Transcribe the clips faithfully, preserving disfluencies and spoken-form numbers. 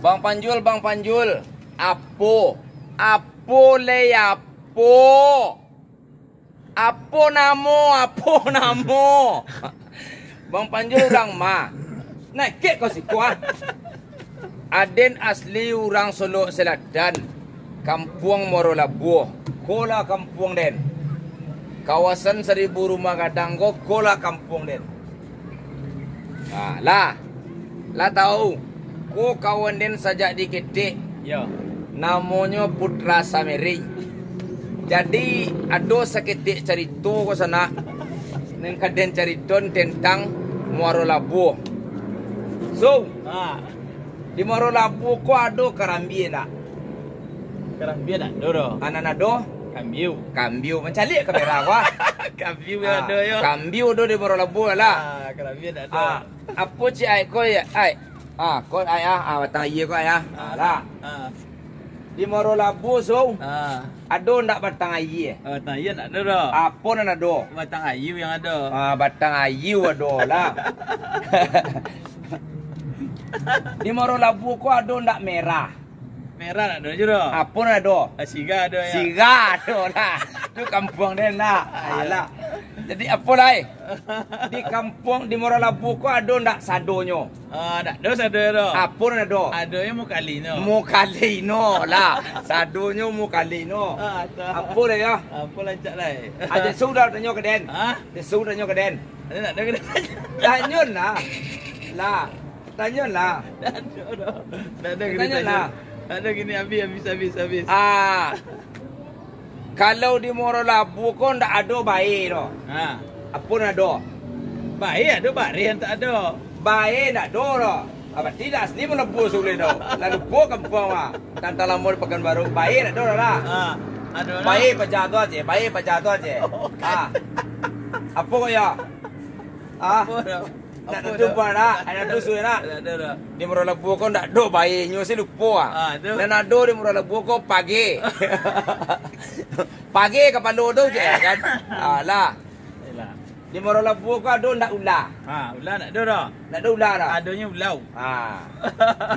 Bang Panjul, Bang Panjul. Apo? Apo lai apo? Apo namo? Apo namo? Bang Panjul urang ma? Nakek kau siko ah. Aden asli urang Solok Selatan, Kampuang Muaro Labuah. Ko lah kampuang den. Kawasan Saribu Rumah Gadang ko, ko lah kampuang den. Nah, lah. Lah tahu. Ko kawan den sajak di ketek. Yo. Namonyo Putra Samiri. Jadi, ado saketek carito ko sanak. Nan ka den cariton tentang Muaro Labuah. So, ha. Di Muaro Labuah ko ado karambia ndak? Karambia ndak ado doh. Anan ado? Kambiu. Kambiu. Mancaliak kamera ko ah. Kambiu ah, ado yo. Kambiu ado di Muaro Labuah lah. Ah, karambia ndak ado. Ah, apo cik ai ko ya? Ai. Ah, ko ai ah, ah, batang aia ko ai ah. Ah, lah. Ah. Di Muaro Labuah so. Ah. Ado ndak batang aia? Ah, batang aia ndak ado doh. Apo nan ado? Batang aia yang ado. Ah, batang aia ado lah. Di Muaro Labuah ko ado ndak merah? Merah ndak ado juo doh. Apo nan ado? Ah, siga ado ya. Siga ado lah. Tu kampuang den lah. Ah, iyo. Alah. Jadi apo lai? Di kampuang di Muaro Labuah ko ado ndak sadonyo? Ah, ndak ado sado doh. Apo nan ado? Adonyo mukalinyo. Mukalinyo lah. Sadonyo mukalinyo. Ah, tu. Apo lai ya? Apo lai cak lai? Aja sudah tanyo ka den. Ha? Dia sudah tanyo ka den. Ada ndak ado ka den tanyo? Tanyo lah. Lah. Tanyo lah. Ndak ado doh. Ndak ado gini tanyo. Tanyo lah. Ndak ado gini, habis, habis, habis, habis. Ah. Kalau di Muaro Labuah ko ndak ado bae doh. Ha. Apo nan ado? Bae ado, bareh nan tak ado. Bae ndak ado doh. Ah, berarti ndak asli Muaro Labuah suleh doh. Lah lupo kampuang mah. Tantang lamo di Pekanbaru. Bae ndak ado doh lah. Ha. Ado lah. Bae paja tu aje, bae paja tu aje. Oh, ha. Apo ko ya? Ha? Apo doh? Nak tutup nak, nak tutup nak. Di Muaro Labuah ko ndak ado baenyo, si lupo ah. Ah, tu. Nan ado di Muaro Labuah ko page. Page kapalo tu je kan. Alah. Yalah. Di Muaro Labuah ko ado ndak ula? Ha, ula ndak ado doh. Ndak ado ula doh. Adonyo ulau. Ha.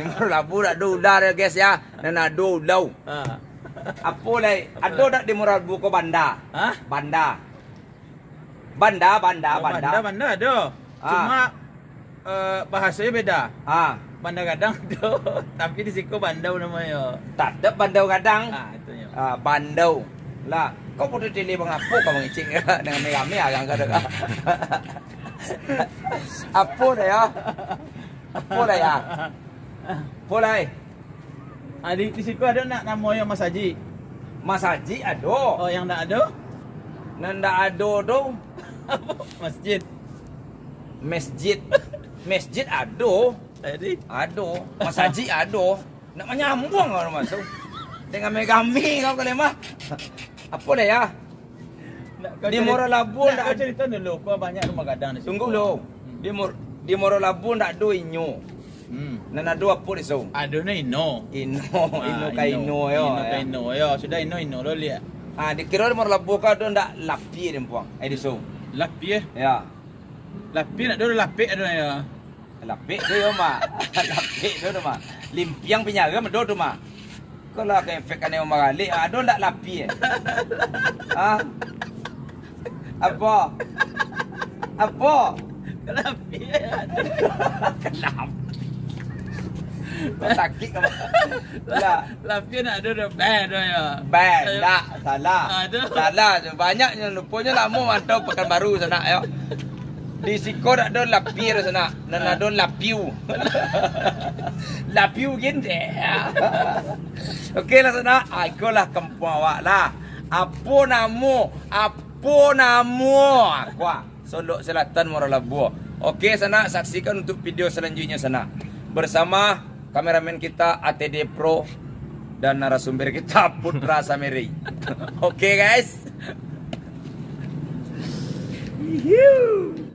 Di Muaro Labuah ndak ado ula doh, guys ya. Nan ado ulau. Ha. Apo lai? Ado ndak di Muaro Labuah ko banda? Ha? Banda. Banda, banda, oh, banda. Banda, banda ado. Ah. Cuma, eh, bahasonyo beda. Ah. Banda Gadang ado, tapi di siko Bandau namonyo. Tatap Bandau Gadang. Ah, itunyo. Ah, Bandau. Lah, kau bodoh tele mangapo kau mangecek dengan rame-rame orang kau tu? Apo dah ya? Apo dah ya? Apo lai? Ah, di, di siko ado nak namonyo masajik? Masajik ado. Oh, yang ndak ado? Nan ndak ado tu? Apo? Masjid. Masjid. Masjid ado. Jadi? Ado. Masajik ado. Nak manyambuang kau masuk. Dengan megami kau kali mah. Apo dah ya? Di Muaro Labuah ndak ado. Kau carito dulu, kau banyak rumah gadang di situ. Tunggu dulu. Hmm. Di Mur-, di Muaro Labuah ndak ado inyo. Hmm. Nan ado apo di situ? Adonyo ino. Ino, ah, ino ka ino, ino yo, ino ka ino yo. Sudah ino, ino lo liak. Ah, dikiro di Muaro Labuah ko ado ndak lapie di Ampuang? Eh, di situ. Lapie? Ya. Lapie ndak ado, lapek ado yo. Lapek tu yo, Mak. Lapek tu, tu, Mak. Limpiang pinjaram ado tu, Mak. Kau lah ka efek kanai maralik. Ado ndak lapie? Ha? Apo? Apo? Lapie ado. Kenapa? Kau sakik kau? Lah. Lapie ndak ado doh, beh ado yo. Beh, ndak, salah. Ah, tu. Salah tu. Banyak nyo luponyo lamo mantau Pekanbaru sanak yo. Di siko ndak ado lapie sanak. Nan ado lapiu. Lapiu gin deh. Oke lah sanak. Ah, iko lah kampuang awak lah. Apo namo? Apo namo? Aku ah. Solok Selatan, Muaro Labuah. Oke, sanak, saksikan untuk video selanjutnya, sanak. Bersama kameramen kita, A T D Pro, dan narasumber kita, Putra Samiri. Oke, guys. Yuhu.